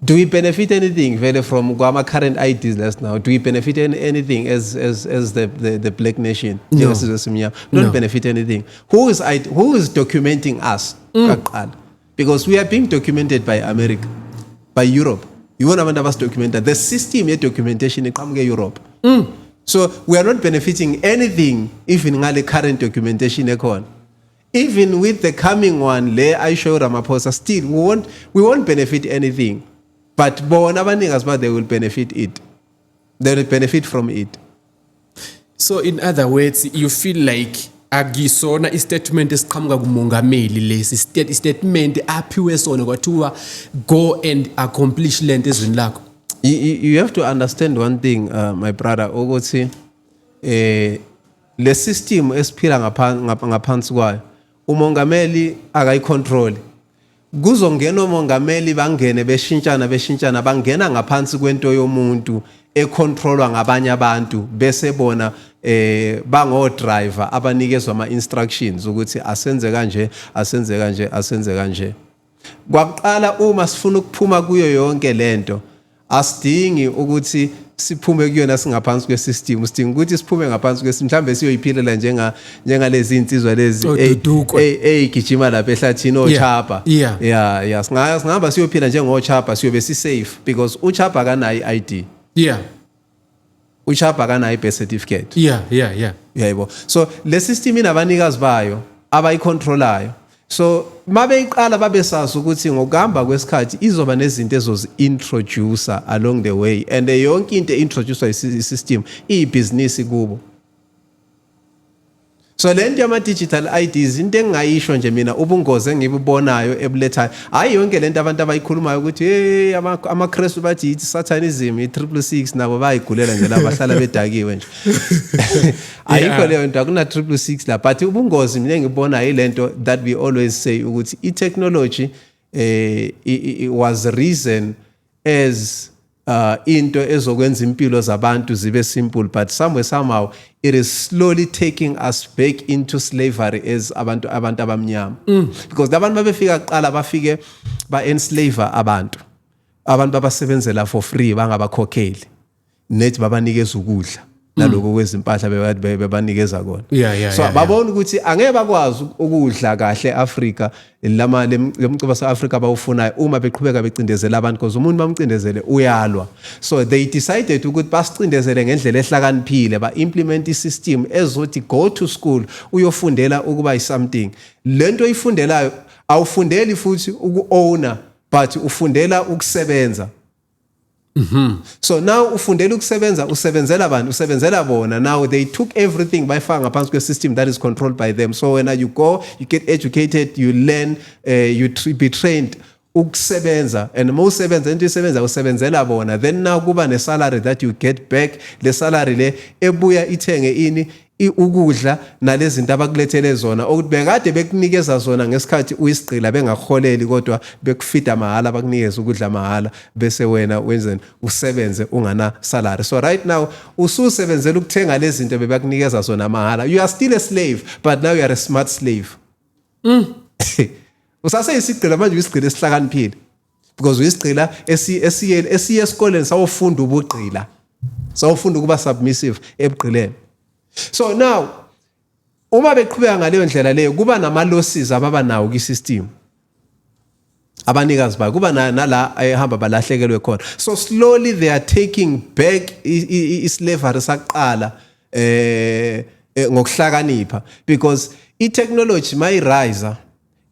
Do we benefit anything vele from kwama current IDs last now? Do we benefit anything as the black nation? No. Njengesizwe esimnyama. We don't No. benefit anything. Who is documenting us? Kaqala. Because we are being documented by America, by Europe. You want abantu abasidocumented. The system ye documentation iqhamuke Europe. So we are not benefiting anything even ngale current documentation ekhona. Even with the coming one le ayisho Ramaphosa, still we won't benefit anything. But bona abaningi ba they will benefit it. They will benefit from it. So in other words, you feel like akisona istatement esiqhamuka kumongameli lesi, statement aphiwe sona kwathiwa go and accomplish lento ezweni lakho? You have to understand one thing, my brother, ukuthi le system esiphila ngaphansi kwayo, umongameli akayicontrol. Kuzongena omongameli, bangene beshintshana beshintshana, bangena ngaphansi kwento yomuntu econtrolwa ngabanye abantu, bese bona bango driver abanikezwa ama instructions ukuthi asenze kanje, asenze kanje, asenze kanje. Kwakuqala uma sifuna ukuphuma kuyo yonke lento, asidingi ukuthi siphume kuyona singaphansi kwesystem, sidinga ukuthi siphume ngaphansi kwesystem, mhlambe siyoyiphilela njengalezi insizwa lezi Odudukwe. Eyigijima lapha ehlathini, ochapa. Yeah, singahamba siyophila njengochapa, siyobe si safe because uchapa akanayo i-ID. Uchapa akanayo i-birth certificate. Uyayibo, so le system inabanikazi bayo abayicontrolayo. So mabeyiqala babesazi ukuthi ngokuhamba kwesikhathi izoba nezinto ezozi-introducer along the way, and yonke into e-introducwa i-system iyibhizinisi kubo. So le nto yama-digital IDs, into engingayisho nje mina, ubungozi engibubonayo ebulethayo, hhayi yonke le nto abantu abayikhulumayo ukuthi hey, amaKrestu bathi yithi satanism, i-666, nabo bayayigulela nje laba bahlala bedakiwe nje. Ayikho leyo nto, akuna 666 la. But ubungozi mina engibonayo ile nto that we always say ukuthi i-technology was reason as into ezokwenza impilo zabantu zibe simple, but somewhere, somehow it is slowly taking us back into slavery as abantu abamnyama, because labantu babefika kuqala bafike ba-enslave abantu babasebenzela for free, bangabakhokheli, nethi babanikeza ukudla naloko kwezimpahla bebanikeza kona. So babona ukuthi angeke bakwazi ukudla kahle Africa lama lemcuba se-Africa bawufunayo uma beqhubeka becindezela abantu, because umuntu bamcindezele uyalwa. So they decided ukuthi basicindezele ngendlela ehlakaniphile, ba-implement i-system ezothi go to school, uyofundela ukuba i-something. Lento oyifundelayo awufundeli futhi uku-owner, but ufundela ukusebenza. So now ufundela ukusebenza, usebenzela abantu, usebenzela bona. Now they took everything, bayifaka ngaphansi kwe-system that is controlled by them. So when you go, you get educated, you learn, you be trained ukusebenza, and uma usebenza into isebenza, usebenzela bona. Then now kuba ne-salary that you get back. Le salary le ebuya ithenge ini? Ukudla nalezi zinto abakulethele zona, ukuthi bekade bekunikeza zona ngesikhathi uyisigqila bengakuholeli, kodwa bekufida mahhala, bakunikeza ukudla mahhala, bese wena wenzeni? Usebenze ungana salary. So right now ususebenzela ukuthenga lezi zinto bebakunikeza zona mahhala. You are still a slave, but now you are a smart slave. Usaseyisigqila manje, uyisigqila esihlakaniphile, because uyisigqila esiye esikoleni sawufunda ubugqila, sawufunda ukuba submissive ebugqileni. So now uma beqhubeka ngaleyo ndlela leyo, kuba nama losses ababa nawo kwi-system abanikazi bayo, kuba nala ehamba balahlekelwe khona. So slowly they are taking back i-slavery saqala ngokuhlakanipha, because i-technology mayi-rise,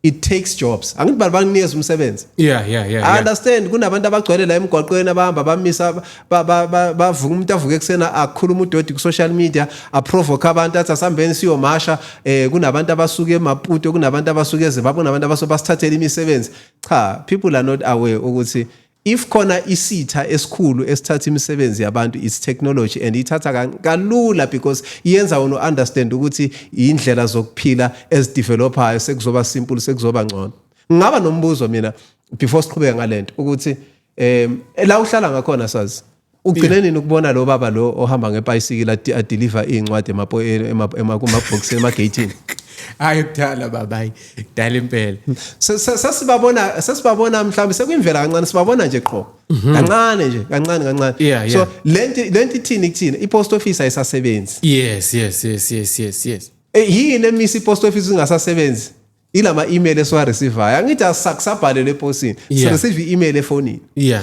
it takes jobs. Angithi bantu bakunikeza umsebenzi? Yeah. I understand kunabantu abagcwele la emgwaqweni, abahamba bamisa, bavuka, umuntu avuke ekusena akhuluma udodi ku-social media, aprovoke abantu, athi asambeni siyomasha. Kunabantu abasuke eMaputo, kunabantu abasuke eZimbabwe, kunabantu abasuke basithathele imisebenzi. Cha, people are not aware ukuthi if khona isitha esikhulu esithatha imisebenzi yabantu, it's technology, and ithatha kalula because iyenza wena understand ukuthi indlela zokuphila ezidevelopayo sekuzoba simple, sekuzoba ngcono. Ngingaba nombuzo mina before siqhubeke ngalento, ukuthi la uhlala ngakhona, sazi ugcine nini ukubona lo baba lo ohamba ngebhayisikili adeliver iy'ncwadi kuma-box emageyithini? Hayi, kudala baba, hayi, kudala impela. Sesibabona mhlawumbe sekuyimvela kancane, sibabona nje qho kancane nje, kancane kancane. So lento ithini kuthina? I-post office ayisasebenzi. Yini emisa i-post office ingasasebenzi? Ilama email esiwareceivayo. Angithi asakusabhalelwe eposini? Sireceive i-email efonini.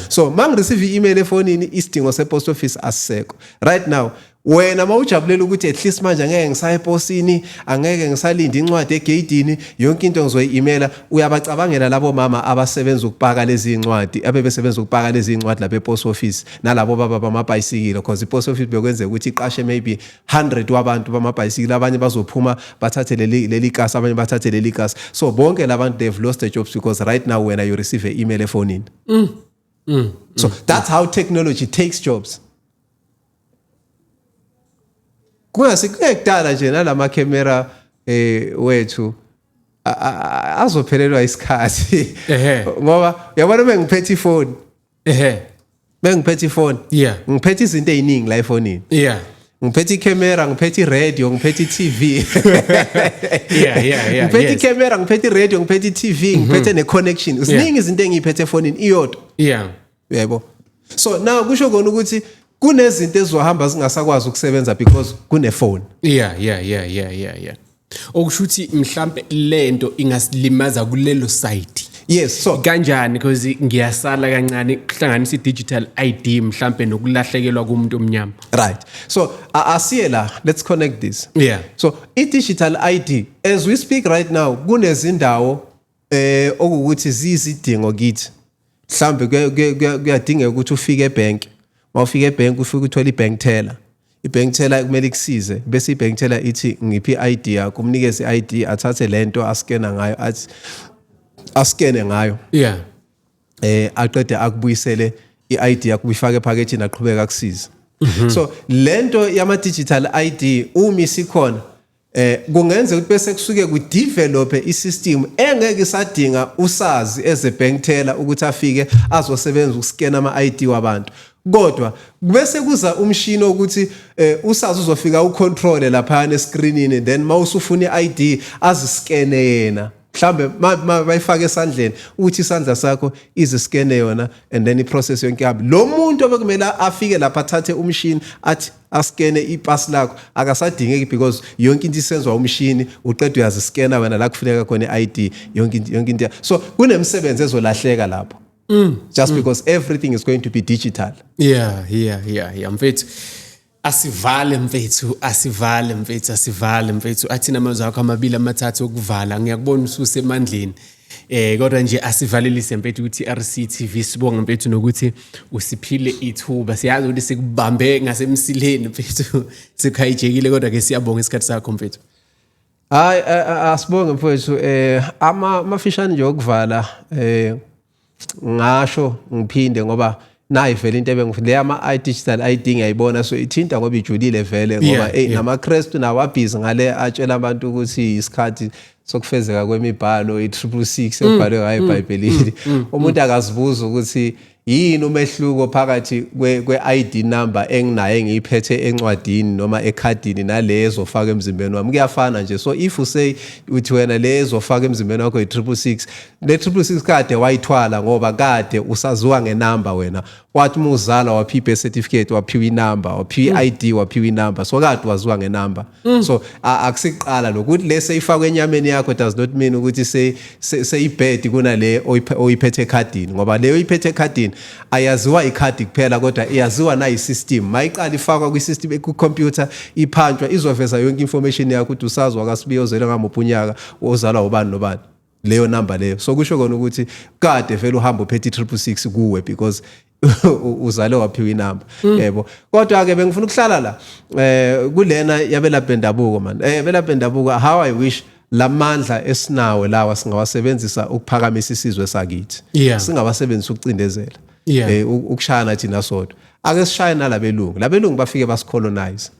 So mangireceive i-email efonini, isidingo se-post office asisekho right now. Wena mawujabulela ukuthi at least manje angeke ngisaya eposini, angeke ngisalinda incwadi egeyidini, yonke into ngizoyi-emaila, uyabacabangela labo mama abasebenza ukupaka lezi incwadi, abebesebenza ukupaka lezi incwadi lapha e-post office, nalabo baba bamabhayisikili? Because i-post office bekwenzeka ukuthi iqashe maybe 100 wabantu bamabhayisikili, abanye bazophuma bathathe leli kasi, abanye bathathe leli kasi. So bonke labantu, they've lost their jobs, because right now wena you receive an email efonini. So that's how technology takes jobs. Kungase kungekudala nje nalama camera wethu azophelelwa isikhathi, ngoba uyabona bengiphethe ifoni, bengiphethe ifoni, ngiphethe izinto eziningi la efonini. Ngiphethe icamera, ngiphethe iradio, ngiphethe i-TV. Ngiphethe icamera, ngiphethe iradio, ngiphethe i-TV, ngiphethe ne-connection. Ziningi izinto engiyiphethe efonini iyodwa. Yebo, so now kusho kona ukuthi kunezinto ezizohamba zingasakwazi ukusebenza because kunefoni. Yeah, okusho ukuthi mhlambe lento ingasilimaza kulelo side. Yes, so Kanjani? Because ngiyasala kancane kuhlanganisa i-digital ID mhlambe nokulahlekelwa kumuntu omnyama. Right, so asiye la, let's connect this. So i-digital ID, as we speak right now, kunezindawo Okuwukuthi ziyizidingo kithi. Mhlawumbe kuyadingeka ukuthi ufike ebank. Mawufika ebank, ufike uthole i-bank teller. I-bank teller kumele ikusize, bese i-bank teller ithi, "Ngiphi i-ID yakho." Umnikeze i-ID, athathe lento askena ngayo, athi askene ngayo, aqede akubuyisele i-ID yakho, uyifake ephakethini, aqhubeka akusize. So lento yama digital ID uma isikhona, kungenzeka ukuthi bese kusuke kudevelop isystem engeke isadinga usazi as a bank teller ukuthi afike azosebenza ukuskena ama ID wabantu, kodwa bese kuza umshini ukuthi usazi uzofika ucontrol lapha escreenini, then mawusufuna iID aziskene yena. Mhlambe bayifake esandleni, uthi isandla sakho iziskene yona, and then iprocess yonke yabi. Lo muntu obekumele afike lapha athathe umshini athi askene ipasi lakho akasadingeki, because yonke into isenzwa umshini. Uqeda uyaziskena wena la kufuneka khona i-ID, yonke into. So kunemisebenzi ezolahleka lapho just because everything is going to be digital. Yeah, mfethu, asivale mfethu, asivale mfethu, asivale mfethu. Athina amazwi akho amabili amathathu okuvala. Ngiyakubona ususemandleni. Kodwa nje asivalelise mfethu ukuthi RCTV, sibonge mfethu nokuthi usiphile ithuba. Siyazi ukuthi sikubambe ngasemsileni mfethu, sikhayijekile, kodwa ke siyabonga isikhathi sakho mfethu. Hayi, asibonge mfowethu. Ama mafishane nje okuvala, ngasho ngiphinde ngoba nayi vele into ebengifuna le ama i digital ID, ngiyayibona, so ithinta ngoba ijulile vele ngoba namaKristu nawo abhizi ngale, atshela abantu ukuthi isikhathi sokufezeka kwemibhalo i-666 ebhalwe ngayo eBhayibhelini. Umuntu akazibuza ukuthi yini umehluko phakathi kwe-ID number enginayo engiyiphethe encwadini noma ekhadini nale ezofaka emzimbeni wami. Kuyafana nje. So if you say uthi wena le ezofaka emzimbeni wakho i-666, le 666 kade wayithwala ngoba kade usaziwa ngenamba wena. Wathi uma uzalwa waphiwa i-birth certificate, waphiwa inamba, waphiwa i-ID, waphiwa inamba, so kade waziwa ngenamba. So akusiqala lokhu ukuthi le seyifakwe enyameni yakho does not mean ukuthi seyibad kunale oyiphethe ekhadini, ngoba leyo oyiphethe ekhadini ayaziwa ikhadi kuphela, kodwa iyaziwa nayi-system. Mayiqala ifakwa kwi-system, ku-computer, iphantshwa, izoveza yonke information yakho ukuthi usazi wakaSibiya, ozelwe ngamuphi unyaka, ozalwa ubani nobani, leyo number leyo. So kusho kona ukuthi kade vele uhamba uphethe i-666 kuwe because uzale waphiwa inamba yebo. Kodwa ke bengifuna ukuhlala la kulena yabelaphi bendabuko man, belaphi bendabuko. How I wish lamandla esinawo lawa singawasebenzisa ukuphakamisa isizwe sakithi, singawasebenzisa ukucindezela, ukushayana thina sodwa. Ake sishaye nalabelungu. Labelungu bafike basicolonize,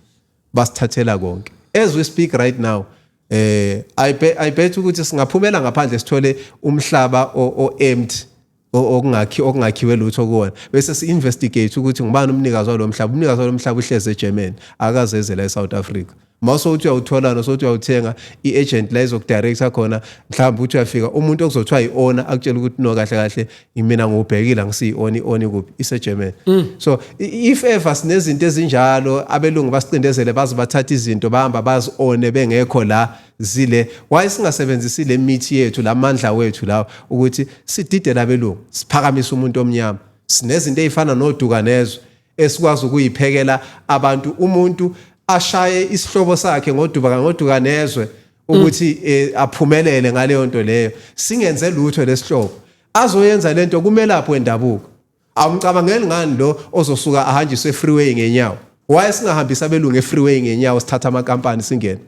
basithathela konke. As we speak right now, I bet ukuthi singaphumela ngaphandle sithole umhlaba o empty, okungakhiwe lutho kuwona, bese si-investigate ukuthi ngubani umnikazi walo mhlaba. Umnikazi walo mhlaba uhlezi eGermany, akazeze la eSouth Africa. Mawusokuthi uyawuthola nosokuthi uyawuthenga, i-agent la izokudirecta khona. Mhlawumbe uthi uyafika, umuntu okuzothiwa i-owner akutshela ukuthi, "No, kahle kahle mina ngiwubhekile, angisiyi-owner, i-owner kuphi? Ise-Germany." So if ever sinezinto ezinjalo, abelungu basicindezele baze bathatha izinto bahamba bazi-one bengekho la zile, why singasebenzisi le mithi yethu, lamandla wethu lawo, ukuthi sidide labelungu, siphakamise umuntu omnyama? Sinezinto ey'fana noduka nezwe esikwazi ukuyiphekela abantu, umuntu ashaye isihlobo sakhe ngoduka nezwe ukuthi aphumelele ngaleyo nto leyo, singenze lutho lesihlobo azoyenza lento kumelaphi wendabuko. Awumcabangeli ngani lo ozosuka ahanjiswe freeway ngenyawo? Why singahambisa abelungu efreeway ngenyawo, sithatha amakampani singene?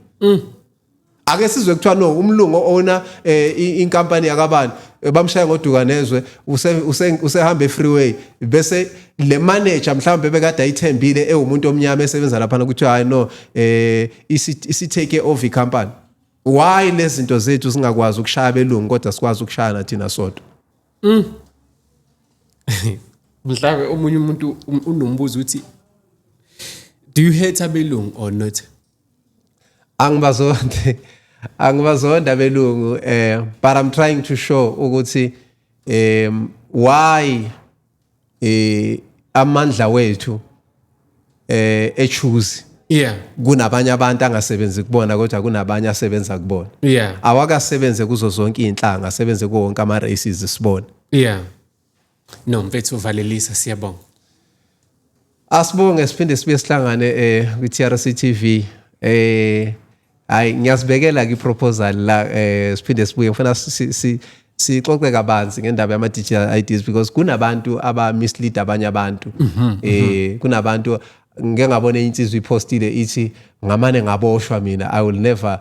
Ake sizwe kuthiwa no, umlungu owner inkampani yakabani, bamshaya ngoduka nezwe, usehamba efreeway, bese le manager mhlawumbe bekade ayithembile ewumuntu omnyama esebenza lapha ukuthi hayi no, isi take over icompany. Why lezi zinto zethu singakwazi ukushaya abelungu kodwa sikwazi ukushaya thina sodwa? Mhlawumbe omunye umuntu unombuzo ukuthi, do you hate abelungu or not? Angibazondi, angibazonda abelungu, but I'm trying to show ukuthi why amandla wethu echoose kunabanye abantu angasebenzi kubona, kodwa kunabanye asebenza kubona. Awakasebenze kuzo zonke izinhlanga, asebenze kuwo wonke ama races sibone. Yeah, no mfethu, uvalelisa, siyabonga. Asibonge, siphinde sibuye sihlangane kwi TRC TV. Hayi, ngiyasibekela ke iproposal la, siphinde sibuye, ngifuna si, si Sixoxe kabanzi ngendaba yama digital IDs because kunabantu aba mislead abanye abantu. Kunabantu, ngike ngabona insizwa ipostile ithi, "Ngamane ngaboshwa mina, I will never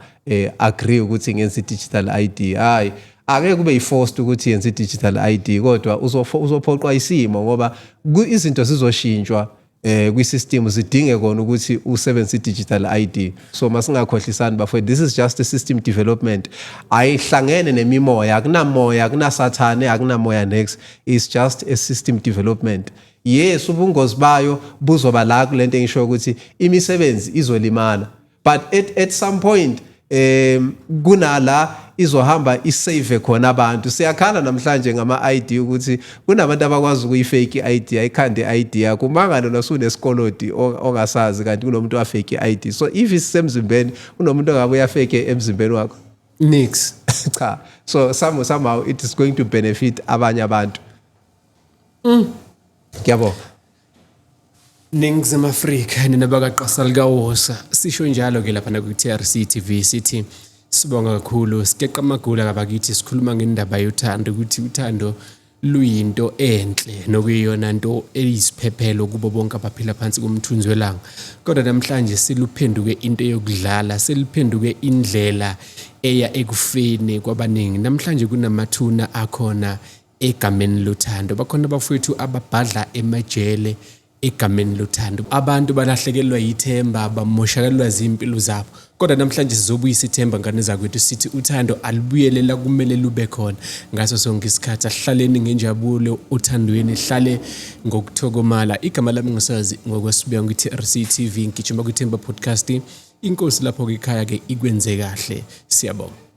agree ukuthi ngenze i-digital ID." Hayi, angeke kube yi-forced ukuthi yenze i-digital ID, kodwa uzophoqwa isimo ngoba izinto zizoshintshwa kwi-system, zidinge kona ukuthi usebenzise i-digital ID. So masingakhohlisani bafowethu, this is just a system development, ayihlangene nemimoya, akunamoya, akunasathane, akunamoya next. It's just a system development. Yes, ubungozi bayo buzoba la kulento engisho ukuthi imisebenzi izolimala, but at some point kunala izohamba isave khona abantu. Siyakhala namhlanje ngama ID ukuthi kunabantu abakwazi ukuyifake i-ID, ayikhande i-ID yakho, umangalo nasuneskolodi ongasazi, kanti kunomuntu wafake i-ID. So if isemzimbeni, kunomuntu ongabe uyafake emzimbeni wakho. Nix. Cha, so somehow it is going to benefit abanye abantu. Ngiyabonga. Ningizimu Afrika, nina bakaqasa likawosa, sisho njalo ke lapha ku-TRC TV, sithi sibonga kakhulu. Sikeqa amagula kabakithi, sikhuluma ngendaba yothando, ukuthi uthando luyinto enhle nokuyiyona nto eyisiphephelo kubo bonke abaphila phansi komthunzi welanga, kodwa namhlanje siluphenduke into yokudlala, seliphenduke indlela eya ekufeni kwabaningi. Namhlanje kunamathuna akhona egameni lothando, bakhona abafowethu ababhadla emajele egameni lothando, abantu balahlekelwa yithemba, bamoshakelwa zimpilo zabo. Kodwa namhlanje sizobuyisa ithemba, ngane zakwethu, sithi uthando alubuyelela, kumele lube khona ngaso sonke isikhathi. Asihlaleni ngenjabulo othandweni, hlale ngokuthokomala. Igama lami ngisazi ngokwesibuya kwi-TRC TV, ngigijima kwiThemba Podcast. Inkosi lapho-ke ekhaya-ke ikwenze kahle. Siyabonga.